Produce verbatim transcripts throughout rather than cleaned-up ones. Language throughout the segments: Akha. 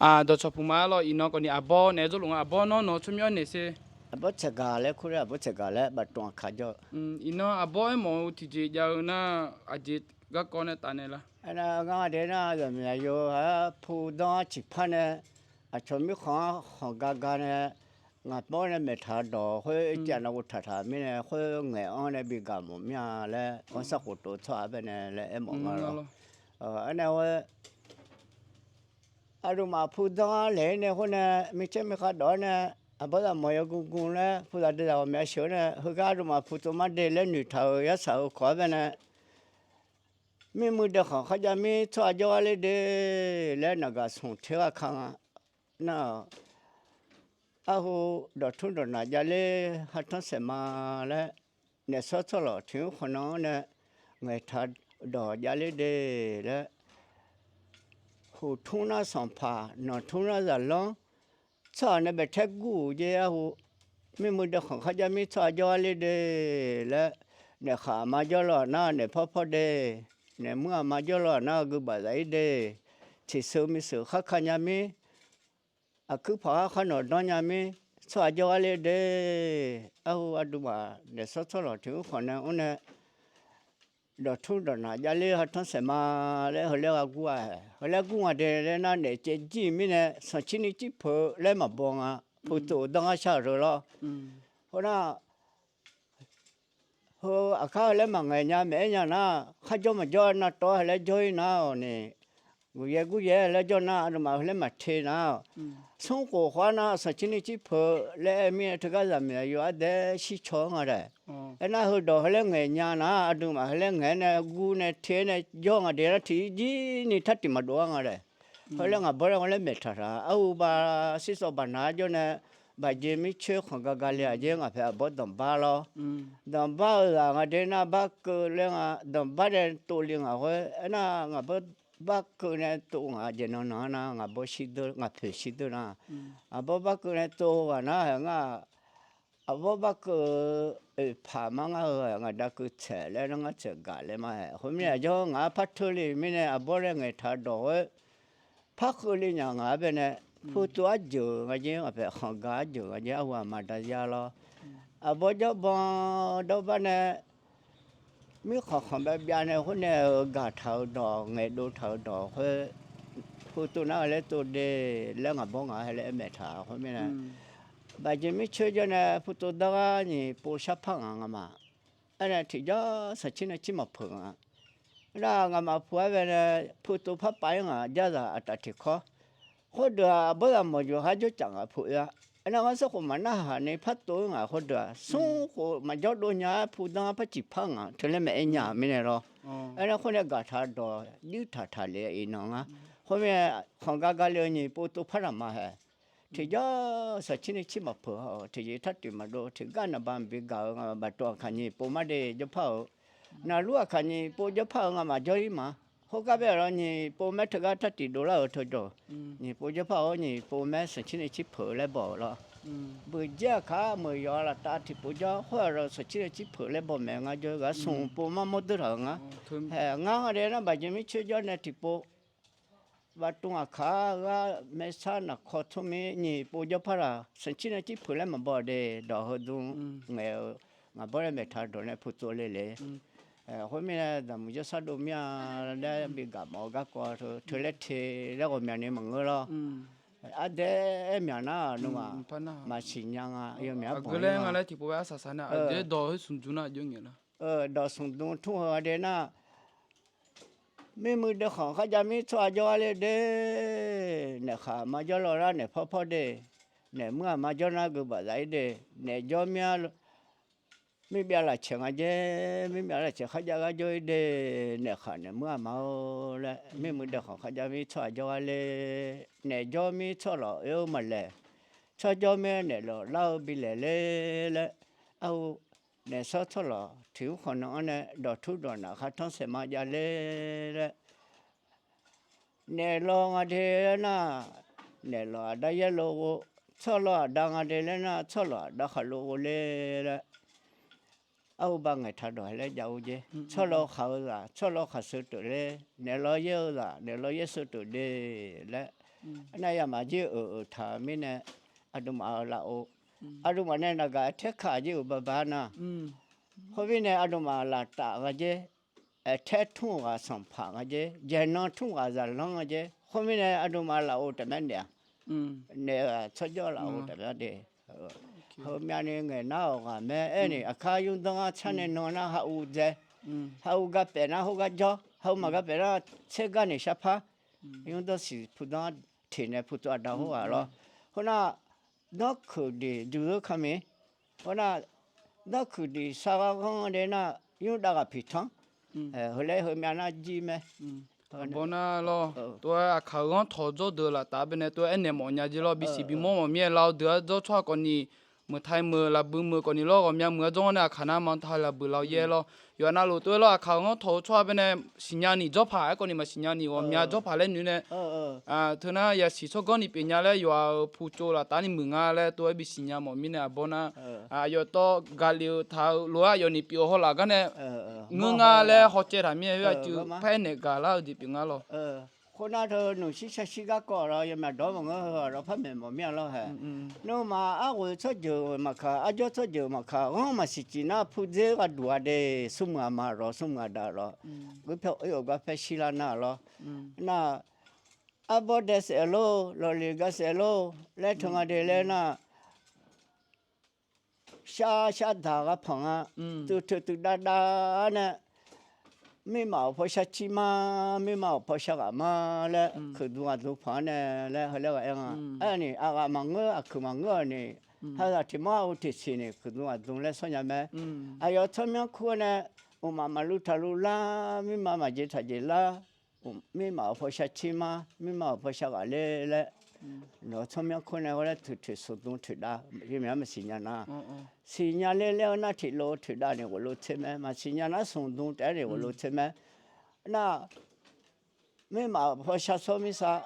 Dawqcawq puq ma lawr, iqnan kawfni aqbawr naeq-aer dzawrluf nga, aqbawr nawr nawq tsawrmyanr naeq sher. Aqbawr tsaeqgaq laer kur-aer, aqbawr tsaeqgaq laer baftuv aqkaq jawr. Iqnan aqbawr aermawf-eu tiqjeq jav-eu nar, aqjeq garkawv nae tafnaeq lar? Aernar, ngar deuq nar, zaqmiq aqyawf-aq pu danr-anr ciqpar nae, aqcawq mirkhanq-anr khanq ga ga nae, ngaq bawr nae maeqtaq dawq khoer, ircaf navghov taqtaq mirnae khoer ngaeq-anr nae bi gaq mawf mir-a laer, ghanrsanrkhof tov tsawrhaq baenae laer aermawf nga lawr. Aernae-aer aqduimaf pu danr-anr laeq-ir nae khoer nae, micaer miqkhav dawq-awr nae, aqbawr zaqmawq yawguv guv laer pu zaqdeuq zaq ghawqmya sheuq-awr nae, heugar aqduimaf pu tsov mar de laer noeqtaq-euq yarsaq-euq kawq-anr baenae, mirmuiq daeqkhanq kharjav mir tsawrhaq jawrgar ler de laer naqgaq smq ter ghaq ka nga. Nar-aq, arhu dawqtmr dawqnaq javler ha tanr saeq ma laer, naef sawr tsawrlawq tiq mr khawqnan-anr nae ngaeqtaq dawq javler de laer, huq tmr nar sanqpaq, nanq tmr nar zaqlanr, tsawrhaq nae baeq taer gur-euq jer arhu, mirmuiq daeqkhanq kharjav mir tsawrhaq jawrgar ler de laer, naef khaq aqma jawrlaw-aq nar naef pawr pawr de, naef muir aqma jawrlaw-aq nar guibaf zaf-ir de, tiqseuq miqseuq khar ka nya mir, aqkuir paq khar khar nawq danr nya mir, tsawrhaq jawrgar ler de, arhu aqduimaf naef sawr tsawrlawq tiq mr khawqnan-anr nae dawqtmr dawqnaq javler ha tanr saeq ma laer heulaer gha gur-a. Heulaer gur nga de laer nar, naef caev jir-euq mirnae sanqcir ni cir peuq laer maqbaw nga. Pu tsov danr gar shar-euq lawr. Khoernar, heu aqkar heulaer maqngaeq nya maeq-aer nya nar, kharjawr maqjawr navtawv-aer heulaer jawr-ir nar-awq ni, guqyaer guryaer laer jawr nar, aqduimaf heulaer maqte nar, smr khof khawf-ar nar sanqcir ni cir peuq laer aer mirnae, teugar zaqmiq aqyawf ardaer shircaw-anr nga daeq. Aernar, heudawq heulaer ngaeq nya nar, aqduimaf heulaer ngaeq-aer nae gur nae te-aer nae jawr nga de nar, tiqjir ni tar tiq maqdov-ar nga daeq. Heulaer ngaq bawr laer ngawr laer maeqtaq taq, arhu ba sirsawv baqnaq-ar jawr nae, baqjeq mircoer khanq ga ga le-aq jer ngaq paeq aqbawr danqbar lawr. Danqbar-eu zaq nga de nar, barkeuv laer nga, danqbar nae tovle ngaq khoer. Aernar, ngaq bawr barkeuv nae tov ngaq jeq nan nan-ar nar, ngaq bawr shir deur, ngaq poeq shir deur nar, aqbawr barkeuv nae tov ghaq nar-aq ngar, aqbawr barkeuv-eu oeqpaq ma ngar-eu ngaq da keuv tsaeq laer nar, ngar tsaeq gaq laer ma-aeq. Khoermirnae aqjawr ngaq-anr par teule mirnae aqbawr nae ngaeqtaq dawq-aer par keuvle nya ngaq-anr baenae, pu tsov arjeuq nga jer, ngaq paeq khanq ga arjeuq nga jer, arhu aqma da yar lawr. Aqbawr jawrban dawrbar nae mirkhanq khanq byav byav nae khoer nae-eu gaqtaq-eu dawq, ngaeqdov taq-eu dawq khoer, pu tsov nar-eu laer tsov de laer ngaq bawr ngaq-anr hae laer aer maeqtaq khoermirnae, baqjeq mircoer jawr nae pu tsov danr gar nyiq pov sharpar ngaq ngamaf. Aernae tiqjawr sanqcir nae cir maqpeuq nga. Aernar, ngaqmaf pu-aer baenae pu tsov parpav-ir ngaq, jarzaq aqtaf tiqkawr. Khoerdeuq-aq, aqbawr zaqmawq yawqha jawrcaf ngaq pu-oe-a. Aernar, ghanrsanrkhof maqnarhaq ni par tsov-ir ngaq khoerdeuq-aq, smr khof maqjawr dov nya-aer pu danr-anr par ciqpar ngaq teu laer maeq-aer nya mirnae lawr. Aernar, khoer nae gaqtaq dawq juir taq taq le iqnan ngar. Khoermirnae, khanq ga ga le-eu nyiq pov tsov par taq ma hae. Tiqjawr sanqcir nae cir maqpeuq-awq, tiqjeq tar tiq maqdov, tiqgar naqba maqbi gaq-eu nga'maf baqtov aqkaq nyiq pov mar de jawrpar-euq. Naqlur aqkaq nyiq pov jawrpar-euq nga'maf jawr-ir ma. Khoergar bae-awq lawr, nyiq pov maer teugar tar tiq dovlar-euq teu jawr. Nyiq pov jawrpar-awr nyiq pov maer sanqcir nae cir peuq-eu laer baw-euq lawr. Buiqdzaer aqkaq meuq yawq-a laftav tiqpov jawr khoer-aq lawr sanqcir nae cir peuq laer baw maeq ngar jawr-eu ghaq smq pov mar mawr deur taq-euq ngar. Hae ngar nga de nar, baqjeq mircoer jawr nae tiqpov baqtov aqkaq-ar ghar maersar naqkaw tsawrmir nyiq pov jawrpar taq, sanqcir nae cir peuq laer maqbaw de. Dawq heu dm ngaeq-eu ngaq bawr nae maeqtaq dawq nae pu tsov le le. Khoermirnae, zaqmuiq jawrsar dov mir-a laer bi gaq mawf-eu garkawv teu laer te laer ghawqmyani maqngeur lawr. Ardaer aer myaq nar-aq, nuima maqsiq nya nga, yawmyaq-anr banq-ir nga laer tiqpov-aer arsaq saq nar, aqdui-aer dawq heu smq dm nar aqjox ngaeq nar, dawq smq dm tmr heu nga de nar, mirmuiq dae khanq kharjav mir tsawrhaq jawrgar ler de. Naeq khaq aqma jawr law nar naeq pawr pawr de. Naeq muir aqma jawr nar geu baf zaf-ir de. Naeq jawr mir-ar, mirbyav lafcaeq nga jer, mirbyav lafcaeq kharjav gar jawr-ir de. Naeq khaq naeq muir aqma-or laer mirmuiq dae khanq kharjav mir tsawrhaq jawrgar ler. Naeq jawr mir tsawrlawq oe-eu maqlaeq. Tsawrjawr mir-aer naeq lawq lar-eu bi laeq ler laer, arhu naeq sawr tsawrlawq tiq mr khawqnan-anr nae dawqtur dawqnaq khartanr saeqma jav ler laer, naeq law nga de laer nar, naeq lawq aqda yaerlov ghov, tsawrlawq aqda nga de laer nar, tsawrlawq aqda khaqlov ghov ler laer, arhu ba ngaeqtaq dawq laer jav-eu jer. Tsawrlawq khaq-eu zaq tsawrlawq khaqseu teuf ler, naeq law yaer-eu zaq naeq law yaer seu teuf de laer, Aernar yamaf jir-euq euq taq-euq mirnae, aqduimaf-euq lafov, aqduimaf nae naqgaq taerkaq jir-euq baba nar, khoermirnae aqduimaf laftaf nga jer, aertaer tmr-eu ghaq sanqpaq nga jer, jaeqnan tmr ghaq zaqlanr nga jer, khoermirnae aqduimaf lafov taef mae naeq-aq, naeq-eu-aq tsawrjawr lafov taef mae de. Heumyav ni ngaeqnar-awq ghaq mae aerni, aqkar nymrdanr-anr tsar nae nan nar hauv dzae, hauv gar paef nar khoergar jawr, hauv maqgar paef nar tsergar naeq sharpar, nymrdanr siq pudanr teq nae putsov aqda khoerghaq lawr. Khoernar, danrkuiq diq juq zeur kami, khoernar, danrkuiq diq sar ghar ghanr de nar, nymrdav ghaq piqtanr, heulaer heumyav nar jir mae. Aqbawr nar lawr, tov-aer aqkaq-euq ghanr tawq-eu dzawrdeuq laftaf-aer baenae tov-aer aernaeq mawf nya jer lawr, bisiq bimawr mawf mir-aer lav-eu deuq-anr dzawr tsawrhaq kawfni, meuqtaq meuq laf bui meuq kawfni lawr, ghawqmya meuq-anr dzawr-anr nae aqkaq nar manr taq laf bui lav-eu yaer lawr. Yawqha navluf tov-aer lawr, aqkaq-euq ghanr tawq-eu tsawrhaq baenae siqnya ni dzawrpaq aer kawfni maqsiqnya ni ghawqmya dzawrpaq laer noeq nae, teunar yasiq tsawrganr ni pyeuf nya laer yawqha-euq putsov laftaf ni muiq nga laer tov-aer bisiq nya mawf mirnae aqbawr nar, aqyawf tawv gaqlif-euq taq-eu lof-aer aqyawf ni pyeuf-eu hawlaf gar nae ngeur nga laer hawcaev taq mir-aer, aqcuiv paraer naeq gaqlar-eu jeq pyeuf nga lawr. Khoernar teu nuqshir sharshir garkawv lawr yawmyaq dawq maqngeur heu-aq lawr par maeq mawf mir-a lawr hae. Nawmaf arghof tsawrjeuq maqkaq, arjawr tsawrjeuq maqkaq, ghanr maqsiq cif nar pudzer gharduq-a de, smrmuiq aqma lawr, smrmuiq aqda lawr, ghoer paer oer-awq gar paer shirlar nar lawr. Nar, arbawr dae saef lor, lawqliq ga saef lor laer teu nga de laer nar, shar shar daq gharpanq nga, tuiv teu tuiv dav dav-ar nae, mirmaf awq paw shar cir mar, mirmaf awq paw shar ghaq mar laer, kuiqdm aqdm panq-anr nae laer heulaer ghaq aer nga. Aerni aqghaq maqngeur, aqkuiq maqngeur-awq ni, hazaq tiq mar aqgeu tiqsiq ni kuiqdm aqdm laer sawr nya mae. Aqyawf tsawrmyanr kur-awr nae, uqmaf maqluv taqluv lar, mirma maqjeq taqjeq lar, mirmaf awq paw shar cir mar, mirma awq paw shar ghaq ler laer, nawq-eu tsawrmyanr kur nae hawr laer tuiq toeq smq dm toeq dav, yawmyaq-anr maqsiq nya nar, siqnya ler laer-awr nar tiqlof-eu toeq dav ni ghoflov tser mae, maqsiq nya nar smq dm taef-aer ni ghoflov tser mae. Nar, mirmaf paw shar sawr mirsav,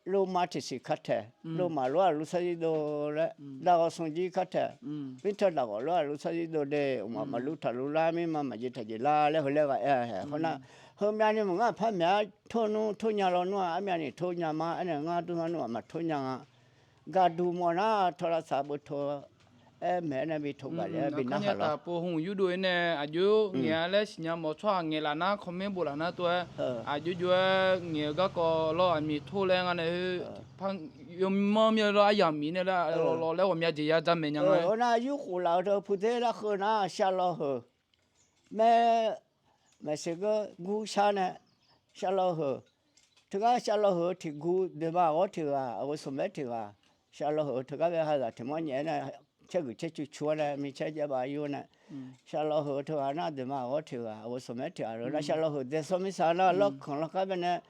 loma tiqsiq kar taeq, lomaf lof-aq lur sar zir dov laer, daqghawq smq jir kar taeq, mirtawr daqghawq lof-aq lur sar zir dov de, uqmaf maqluv taqluv lar, mirma maqjeq taqjeq lar laer heulaer ghaq aer-a hae. Khoernar, heumyav ni maqngeur aqpar maeq-ar tor nmr tor nya lawnmr-aq, armyav ni tor nya ma, aernaeq ngar dmr-anr nmr-aq maqtor nya nga. Gaqduq mawf nar tawlavsaq beuto aer maeq-aer nae bi to gaq le-aer bi narhaq lawr. Taqpov hmq yurdov-ir nae aqjox ngaeq-a laer siqnya mawf tsawrhaq ngaeq laf nar, comment bof laf nar tov-aer, aqjox jov-aer ngaeq-eu garkawv lawr, aqmiq tor laer ngar nae heu, yawmanr mir-aer lawr, aryamq miq nae laer, lawqlawq laer ghawqmya jeq ya jamaeq nya nga. Heu nar yurkhof laf-eu teu pudzer larkheuv nar sharlawv heuq, maer, maeqseq geur gur shar nae, sharlawv heuq, teugar sharlawv heuq-eu tiq gur, doeqma ghawr tiq ghaq, aqghoe smq maer tiq ghaq, sharlawv heuq-eu teugar bae hazaq tiq mawr nyaef-aer nae, caergui caercu cu-awr nae, micaer jav bav yur nae, sharlawv heuq-eu teughaq nar, doeqma ghawr tiq ghaq, aqghoe smq maer tiq ghaq lof nar, sharlawv heuq dae sawr mirsav nar, lawrkanq lawrkar bae nae,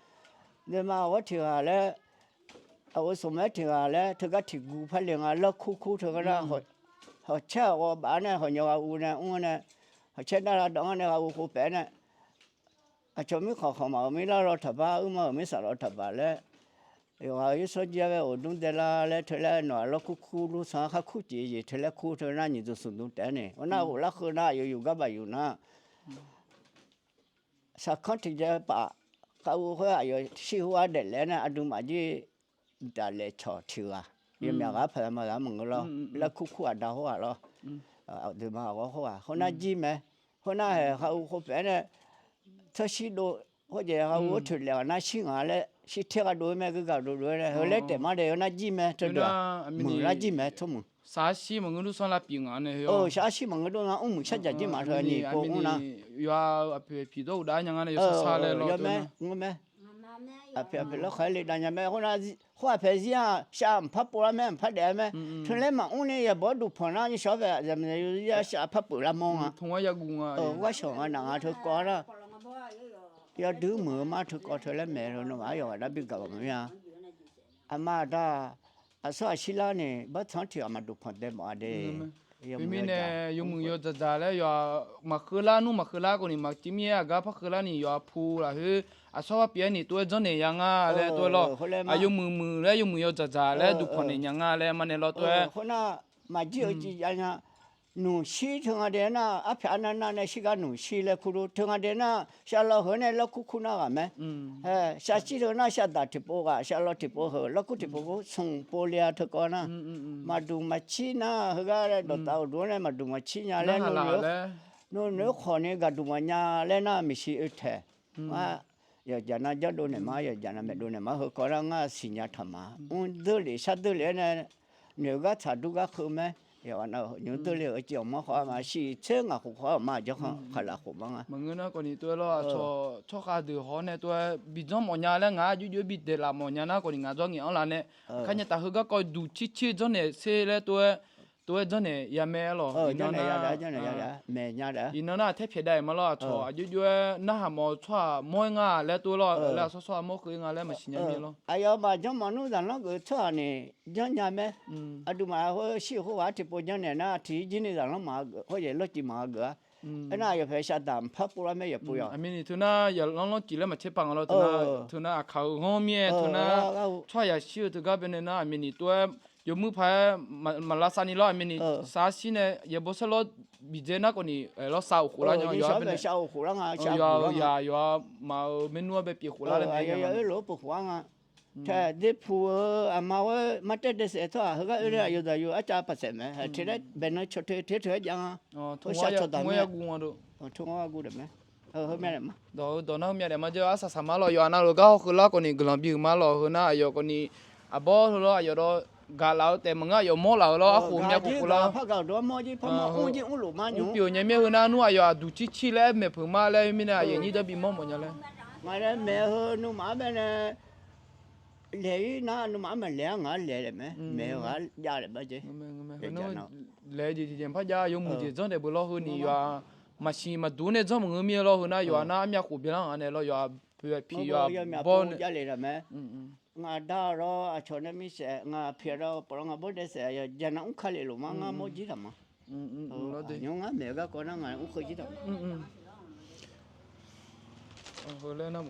doeqma ghawr tiq ghaq laer, aqghoe smq maer tiq ghaq laer, teugar tiq gur par le nga, larkur kur teugar nar, hawqcaer aqghawv baf-ar nae, hawqnyaw gha uv nae mr nae, hawqcaer nar lar dawv-anr nae gha uv khov paef-aer nae, aqcawq mirkhanq khanq maf-euq mirlar law taqbar, uirma-euq mirshaq law taqbar laer, yawqghaq-euq yawrsawr jir-a bae ghofdmr daelar laer teu laer, nawq-aq lawrkur kur lur sanr khar kur cif jeq teu laer kur teu nar, nyiq dm smq dm taef-aer ni, awr nar ghoflar kheuv nar, aqyawf yuf gar baq yuf nar, saqkanr tiq jae paf, khav uv khoer aqyawf shir hur-ar daeflaef-aer nae, aqduimaf jir daqlaef cawq tiq ghaq, yawmyaq ghaq paq ma ghaq maqngeur lawr, larkur kur aqda khoerghaq lawr, aqduimaf ghawr khoerghaq khoernar jir mae. Khoernar haeq khav uv khov paef-aer nae, tsawrshir dov, khoerjeq khav uv-ar toeq laef ghaq nar shir ngaq laer shir ter gha dov-ir mae, geu gaq dov dov-ir nae, heu laer taef mar de-eu nar jir mae, teudeuq-aq muiqlar jir mae, tsawrmuiq. Saqar shir maqngeur dur sanr lar pyeuf ngaq nae, saqar shir maqngeur dur nar mrmuiq sharjaq jir maf teu ni pov mr nar, yawqha-eu aqpoeq piq dawr uqdav nya nga nae yawsar sar laer lawr teu nar, aqpoeq aqpoeq lawrkhaq-aer le dav nya mae. Khoernar, khoer aqpaeq zir-aq shav mqpar pov lar mae, mqpar daef-aer mae. Teu laer maqmr ni yabawr duqpanq nar, nymrshawr-ar paeq zaqmiq zaqyo zir-ar shav par peuq lar mawr nga. Gharshawq nga naq nga teu kawv nar, yawdui muiq-eu mar teu kawv teu laer maeq-eu nawmaf-ar yawqghaq nar bi gaq baq maqmir-a. Aqma aqda-aq, aqsur aqshir lar ni bartsanq-anr tiq ghaq maqduq panq dae mawf-a de. Mirnae yawmuiq yawdzaq dzaq laer yawf maqkheu lar nmr maqkheu lar khawf ni maqciv mir-aer aqgar par kheu lar ni yawf pu lafkhoer aqsawr par pyeuf-aer ni tov-aer janrnaeq ya nga laer tov-aer lawr. Aqyawf muiq muiq laer yawmuiq yawdzaq dzaq laer duqpanq naeq nya nga laer marnae lawr tov-aer. Khoernar, maqjir-eu civ jav nya. nmqshir teu nga de nar, arpyaq arnav nar nae shirgar nmqshir laer kur dur. Teu nga de nar, shavlawv heu nae larkur kur nar ghaq mae. Shaqshir teu nar, shavdaq tiqpov ghaq, shavlawv tiqpov heu, larkur tiqpov kur smq pov le-a teu kawv nar, maqduq maqcir nar, heugar dawqtaf uqduq-anr nae maqduq maqcir nya laer, nmr noeq-aer khawf ni gaqduq maqnya laer nar, maeqshi oe taeq. Ngar yawqjaq nav janrdov naeq ma, yawqjaq nav maeqdov naeq ma, heu kawv nar ngar siqnya taq ma. Mr deur lef shar deur lef-aer nae, noeq gar tsaq dur gar keuv mae. Yawqha nav nymr deur lef-eu civ awq manr khawf-a ma, shiq tser ngaq khof khawf-a ma, janr khanq khaqlaf khof manr nga. Maqngeur nar khawf ni tov-aer lawr, aqcawq tsawrkhav deuq haw-awr nae tov-aer bi janr mawf nya laer ngaq-aer aqjox jox-aer bi daeqlaf mawf nya nar khawf ni ngaq dzawr ngaeq anr laf nae, kharnya taf heu garkawv duq cir cir janrnaeq ser laer tov-aer, tov-aer janrnaeq ya mae-aer lawq. Iqnan nar, iqnan nar taer pyaeq dav-iq ma lawr, aqcawq aqjox jox-aer narhaq mawf-eu tsawrhaq mawr-aer nga laer tov-aer lawr, laer aqsawr tsawrhaq mawr keuv-ir nga laer maqsiq nya mir lawr. Aqyawfmaf janr mawf nmr zaqlanr geuf tsawrhaq ni janr nya mae. Aqduimaf heu shir-euq khoerghaq-anr tiqpov janrnaeq nar, tiqjir ni zaqlanr maqha geuf, khoerjeq lawrcif maqha geuf-a. Aernar aqyawf paeq shavdaq mqpar pov lar mae, yawf pov yawq. Aqmir ni teu nar yaqlanr lawrcif laer maqtser pav nga lawr, teu nar, teu nar aqkaq-euq ghanr mir-aer teu nar, tsawrhaq yaqshir-eu teugar baenae nar aqmir ni tov-aer, yawmuir paq-aer maqlavsav ni lawr, aqmir ni savshir nae yaeqbawq saerlawr bidzae nar khawf ni, lawr sav-euq khof lar nya, yawf-a baenae, yawf-a maf-euq maernmr-anr bae pyeuf khof lar laer mae, yawf-a oerlof-aer pyeuf khof-ar nga. Tae, derpuq-eu aqma-aer martaer daesaef tsawrhaq heugar oe nae aqyawf zaqyo arcav paqsaef mae. Teq laer baenan caw te te teu-aer jav nga. Teu shar cawqdaq mae. Teu ngar gu daef mae. Heu myav daef ma. Dawq-eu dawq nar heu myav daef ma jeq arsaq saq ma lawq, yawf-a navluf gar hawkeuv lar khawf ni guiqlanq bihuiq ma lawq, heu nar aqyawf khawf ni aqbawr heu lawr, aqyawf dawq gaqlaf-eu taef maqngeur, aqyawf mawrlaf-eu lawr, arkhof myav khof khof lar. Mr pyeuf nya mir-aer heu nar nmr aqyawf aqduq cir cir laer maeqpeuq ma laer mirnae aqyawf nyir dawr bimawr mawf nya laer. Ngaq nae maeq-eu heu nuima-anr baenae laeq-ir nar, nuima-anr maqlaeq-ar ngaq-anr laeq laef mae. Maeq-eu ghaq-anr jav laef ma jeq. Laeq jeq jeq jeq par jav, yawmuiq jeq janr daef beu lawr, heu ni yawf-a maqsiq maqduq nae janr maqngeur mir-aer lawr, heu nar yawf-a nar armyav khof byanlar nga nae lawr, yawf-a poeq-a piq yawf-a bawr nae. Ngaq da lawr aqcawq nae mirsaef ngaq piq-a da paf lawr ngaq bawr daesaef aqyawf jaqnav mr ka lef lof ma, ngar mawr jir taq ma. Nymr ngar maeq-eu garkawv nar ngaq mr keuv jir taq ma. Heu laer nar